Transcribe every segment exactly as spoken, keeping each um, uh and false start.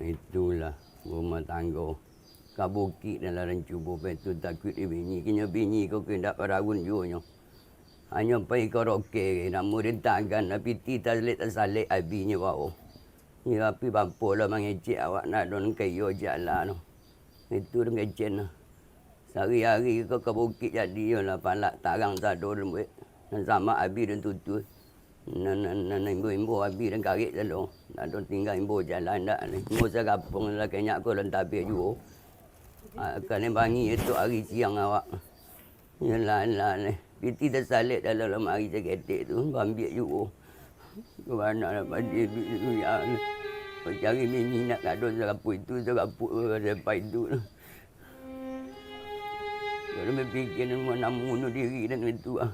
Itulah rumah tanggo. Ka bukik dalam cubo, pai tu takuik di bini. Kinyo bini ko ka indak paraun juo nyo. Hanyo pai karaoke, namo den tagan, tapi ti tasalek-tasalek abinyo bao. Iyo, api bapo lah mangecek awak nak don kayo jalan tu. Itu den kecek nah. Sahari-hari ko ka bukik jadi yo lah, palak tarang sado den buek. Nan samak abih den tutuih. Nan, nan, nan, nan imbo-imbo abih den karek sado. Nak don tingga imbo jalan ndak leh. Imbo sagapuang lah kanyak ko lon tabeh juo. Ah, kanai bangi esok hari siang awak. Yalah, lah, leh. Piti tasalek dalam lamari saketek tu, baambiak juo. Ka bana lah padi duit tu, ya Allah. Kau cari bini nak kado sarapuik tu, sarapuik sarapai tu lah. Kalau bapikia nak bunuah diri dan itu ah.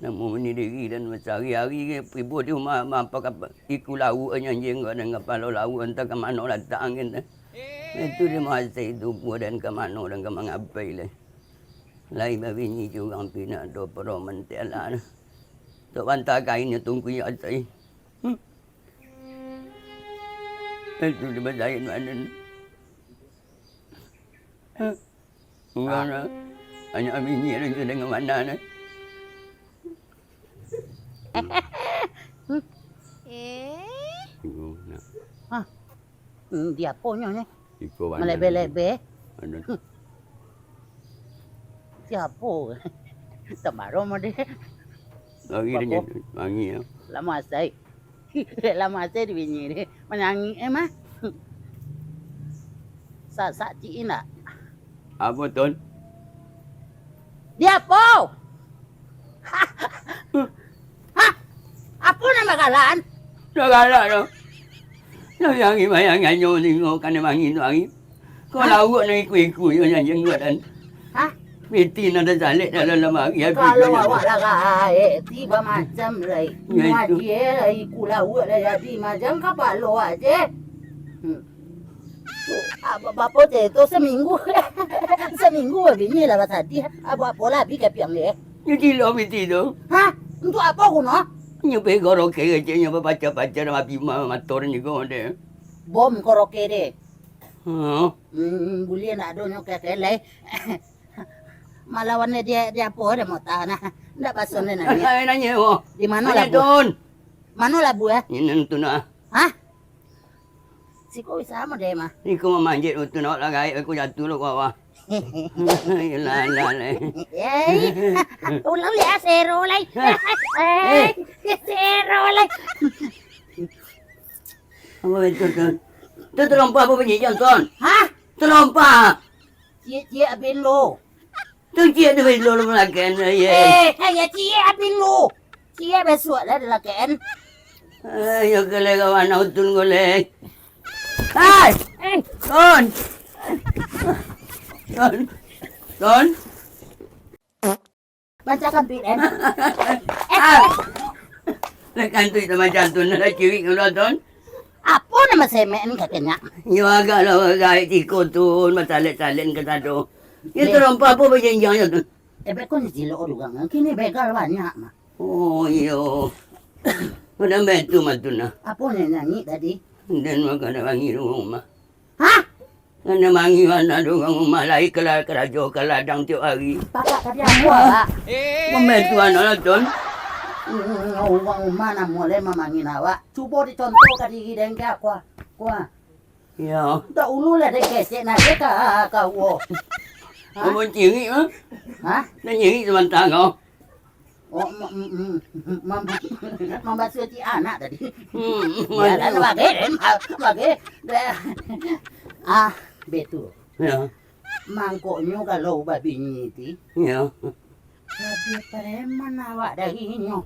Nak bunuah diri dan sahari-hari ke tibo di rumah, mapak iku lauak anjiang ko dan kapalo lauak, antah ka mano latak angin tu. Itu dia masai tubuah dan ka mano dan ka mangapai lai. Lai babini curang pinak do peroman tiala tu. Tok banta kain nyo tungkui asai. Hmm. Itu dia basain badan. Urang Ah. Banyak bini ada tu dengan mana ni? Eh. Tunggu, nak. Ah. Hmm, di apo nyo ni? Iko bana Malebe-lebe. Bana. Hmm. Siapo? Tambarom ade. Lagi Bapo? Dia mangi ya. Lamo asai. Lamo asai di bini dia. Manyanyi eh mah. Sasak cik indak? Apo, Ton? Di apo? Hah? Apo nan bagalan? Dah galak dah. Dah hari bayangannyo ningo kanai mangi tu hari. Kau Hah? Lauak nan iku-iku yo nan jenggot dan Hah? Piti nan tasalek dalam lamari habis Kalau tu. Awak lah gaek, tiba macam lai. Ya, itu. Muajie lah iku lauak lah jadi macam kapalo aje. Hmm. Tu, ah, ba-, bapo je tu seminggu. Seminggu bini lah basadiah. Ah, buat apo lah habis kapiang dia? Nyo gilo piti tu. Hah? Untuk apo guno? Nyo pai karaoke keceknyo bapacar-pacar sama Bima motor nyo ko deh. Bom karaoke deh. Huh? Hmm, buliah ndak ado nyo keke lai. Malawan dia, dia apo dia mau tahan ah. Ndak bason dia nanya. Ai, nanya, oh. Di mano Nanya, labuah? Tun. Mano labuah, eh? Ini tu nah. Hah? Siko bisa mah deh mah. Iko mamanjek tu nak lah gaek aku jatuh lo kau ah. Ilah, ilah, leh. Eh, ulang lihat sero lai. Eh, sero lai. Apa itu tu? Tu terompa apa bunyi Johnson? Hah? Terompa. Ciek-ciek abin lo. Tu ciek tu abin lo, lo melakukan, ya. Eh, ya ciek abin lo. Ciek besok lah dilakukan. Ayo, kelek kawan, utun golek. Hai! Eh. Ton! Ton! Ton! Bacakan duit, eh. Ah! Lah kantuik tu macam tu, nak cirik dulu, Ton. Apo nama semek ni katonyo? Yo agak lah, agak tiko tu, masalek-salek ka sado. Yo Eh. Terompa apo bajanjian yo tu? Eh, beko ni cilok urang. Kini begal banyak mah. Oh, iyo. Udah betul mah tu nah. Apo ni nyanyi tadi? Dan makan wangi rumah. Hah? Nana mangi mana ado urang rumah lai kala-, karajo ka ladang tiok ari. Pakak tadi apo, Pak? Mambantu anak lah, Ton. Hmm, urang rumah namo lai mamangin awak. Cubo dicontoh ka diri den ka, kua. Kua. Iyo. Dak ulu lah den kecek nak dek ka, ka uwo. Hah? Abang cirik, ha? Hah? Nak cirik samantang kau. Oh, ma-, mm, mm, mam-, mambasuah cik anak tadi. Hmm, Biarlah maju. Bagai, bagai. Dah. Ah, betul. Ya. Mangkoknyo kalau babini ti. Ya. Jadi preman awak dari inyo.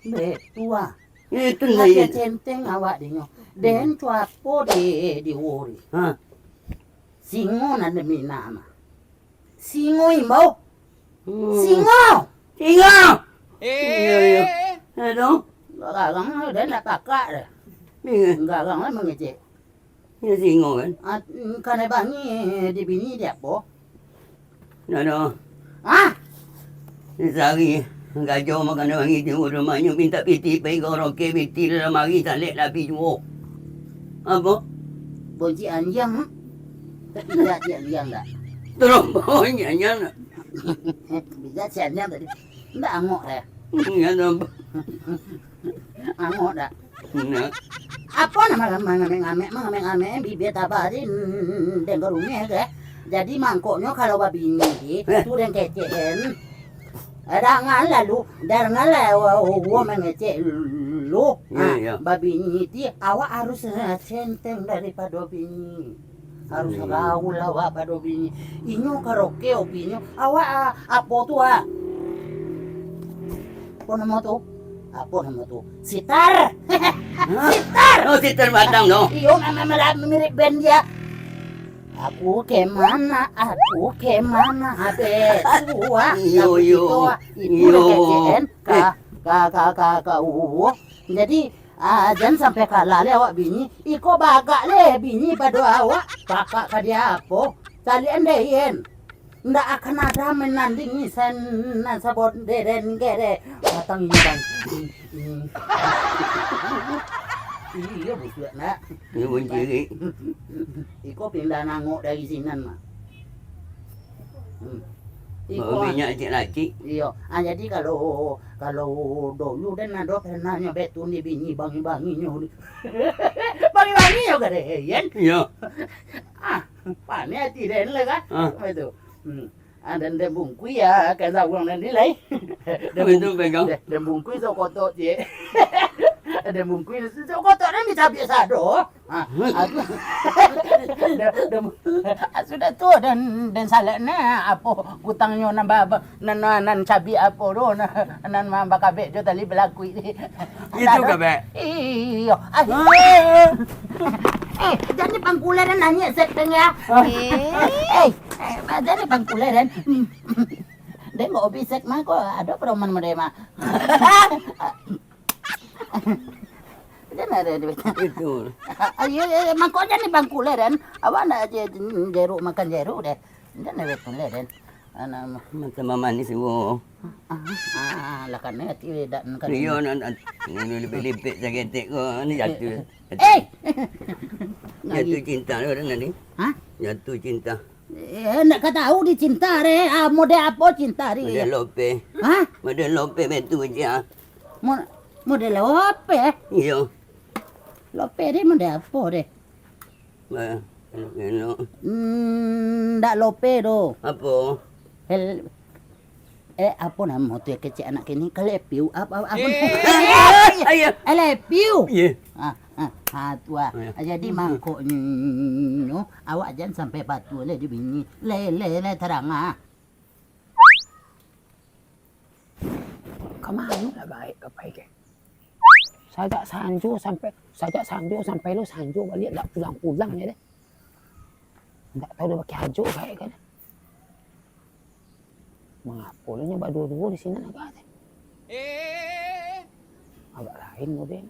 Betul ah. Itu lah Lagi ya. Centeng awak dinyo. Den tu apo di, di wori. Ha. Singo nan den mina mah. Singo imbau. Hmm. Singo! Singo! Iyo, iyo. Aduh. Garang lah, dah nak pakak dah. Iyo. Garang lah mangecek. Iyo, singo kan? Ah, kanai bangi di bini di apo? Ndak ado. Ah! Sahari. Gajo makan wangi di rumahnyo, mintak pitih pai karaoke, pitih dalam ari talek labi juo. Apo? Boncik anjiang, hmm? Tapi indak si anjiang dak? Tarombo anjiang-anjiang dak? Bisa si anjiang tadi. Indak angok dah. Indak tarombo. Angok dak? Nah. Apo nan mangamek-ngamek, mangamek-ngamek, bibia tabari, mm, den garumeh ke? Jadi mangkonyo kalau babini, Eh. tu den kecek, em. Dangalah lu, dangalah, wo, wo, wo mangecek lu. Iyo, Ha, iyo. babini ti, awak harus, eh, senteng daripado bini. Harus Hmm. gaul awak pado bini. Inyo karaoke opinyo. Awak, ah, apo tu, ah? Apo namo tu? Apo namo tu? Sitar. Hah? Sitar. Oh, sitar batang tu. Iyo, memang mirip band dia. Aku ke mana, aku ke mana, habis. Wah, Iyo, lagu iyo. itu, ah. Itu Iyo. lah kecek, kan? Ka, Eh. ka, ka, ka, ka, uh. Jadi, Ah, jan sampai kalah le awak bini. Iko bagak le bini pado awak. Pakak ka dia apo? Caliak den. Ndak akan ada menandingi sen-, nan sabonderen gere. Batang inyo, Bang. Iyo, busuak nak. Iyo, buncirik. Iko pindah nangok dari sinan mah. Hmm. Iko Baru minyak cik lacik. Iyo. Ah, jadi kalau, kalau dulu den ado pernah nyo betun di bini bangi-banginyo. Bangi-banginyo ka den, Yan? Iyo. Ah, paneh ati den lah kan? Ah. Apa itu? Hmm. Ah, den, den bungkui ya, kan sawang den nilai. Den Apa itu bung-, pegang? den, den bungkui sokotok, cik. Den bungkui sokotok den dicabiak sado. Ha, aku, da-, da-, sudah tu, den, den salek ne, apo utangnyo nan ba-, ba-, nan, nan, nan cabiak apo tu, nan, nan ma-, bakabek jo tali balakuik ni. Itu kabek? Iyo. Ai. Ah. Eh, jan dipangkulah den nanyek sek den ya. Ah. Eh, eh, jan dipangkulah den. Den kok obi sek mah, kok ado perumahan model mah. Jan ado duit. Itu. Ayo, ayo, mangko jan dipangkulah den. Awak ndak aja jeruk makan jeruk deh. Jan ado duit pulih den. Anak mah. Mata mamanih suo. Ah, ah, lah kan ati dak kan. Iyo, nak, nak, ini lipik-lipik saketek ko, ni jatuh. Eh! Jatuh cinta lah orang tadi. Hah? Jatuh cinta. Eh, ndak ka tahu di cinta re. Ah, model apo cinta re? Model lope. Hah? Model lope betu je. Mo-, model lope? Iyo. Lope re model apo re? Bah, elok-elok. Hmm, ndak lope doh. Apo? El-, eh, apo namo tu yang kecek anak kini? Kelepiu, ap-, ap-, apo? Eh, ayo. Elepiu. Iya. Ah, ah, ah, tu ah. Iya. Jadi mangkonyo, awak jan sampai patuah lah di bini. Lele lah tarang ah. Ka mano lah baik ka pai ke? Sajak sanjo sampai, sajak sanjo sampai lo sanjo baliak, ndak pulang-pulang je deh. Ndak tahu dah pakai ajo baik kan. Mangapo lo nyo baduo-duo di sinan agak teh? Agak lain model.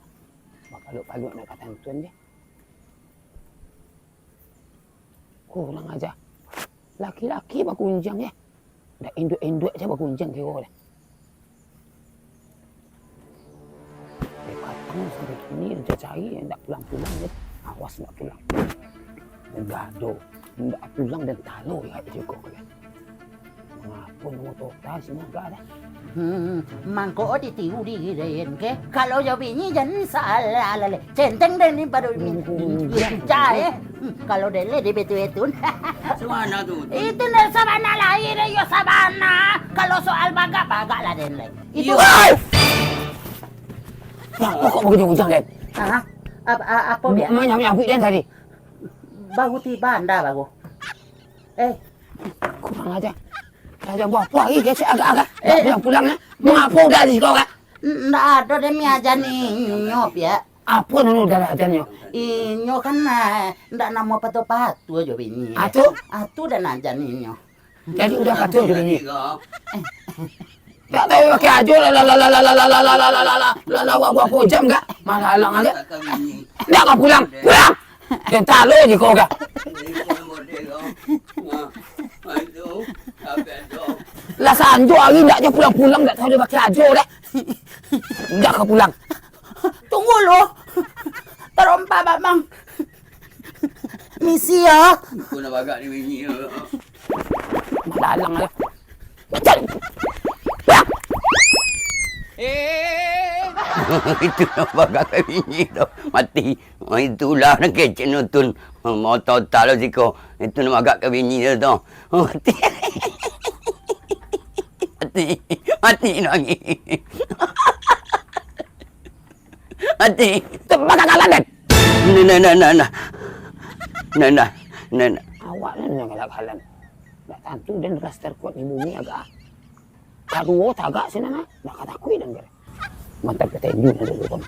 Bapaluk-paluk nak katantuan je. Kurang aja. Laki-laki bagunjiang, ya. Ndak induak-induak aja bagunjiang kiro deh. Dari patang sampai kini, cari-cari, ndak pulang-pulang je. Awas ndak pulang. Gado, ndak pulang dan talo ya, itu kok, ya. Mangapo namo total sini agak dah? Hmm, mangko ditiru diri den ke? Kalau jo bini jan salah laleh. Centeng den ni pado bini. Cah, eh. Hmm, kalau dele di betu-betun. Sabana tu. Itu ndak sabana lai, deh, yo sabana. Kalau soal bagak, bagak lah den lai. Itu Iyo. Wah, kok begitu hujan, Den? Hah? Apa, a-, apa, Biak? Banyak-banyak duit, Den, tadi. Baru tiba anda, baru. Eh. Kurang aja. Aja buah apa lagi, gesek agak-agak. Eh. Pulang-pulang, eh. Mengapa udah di sekolah? Ndak ada deh mi aja ni, nyop ya. Apa nunu udah aja ni? Inyo kan, eh, ndak namo patuh-patuh aja bini. Atu? Atu dan aja ni inyo. Jadi udah patuh aja bini. Tak tahu pakai aja lah, lah, lah, buah pojam enggak? Malah alang agak. Enggak kau pulang, pulang. Dia talo je kau agak. Nah, itu, apa tu? Lah sanjo ari ndak jo pulang-pulang, ndak tahu ado bakeh ajo deh. Ndak ka pulang. Tunggu lu. Tarompa Bambang. Misi yo. Kau nak bagak ni bini. Malalang lah. Itu nak bagak ka bini tu. Mati. Oh, itulah nak kecek nutun. Motor taruh siko. Itu nak bagak ka bini tu. Mati. Mati. Mati lagi. Mati. Tu bagak kalan, Den. Nah, nah, nah, nah, nah. Nah, nah, nah, nah. Awak nan galak-galak. Ndak tantu den ras terkuat di bumi agak. Kaduo tagak sinan, ah. Ndak ka takuik den, kira. Mantap ka tenju nan dulu, kan.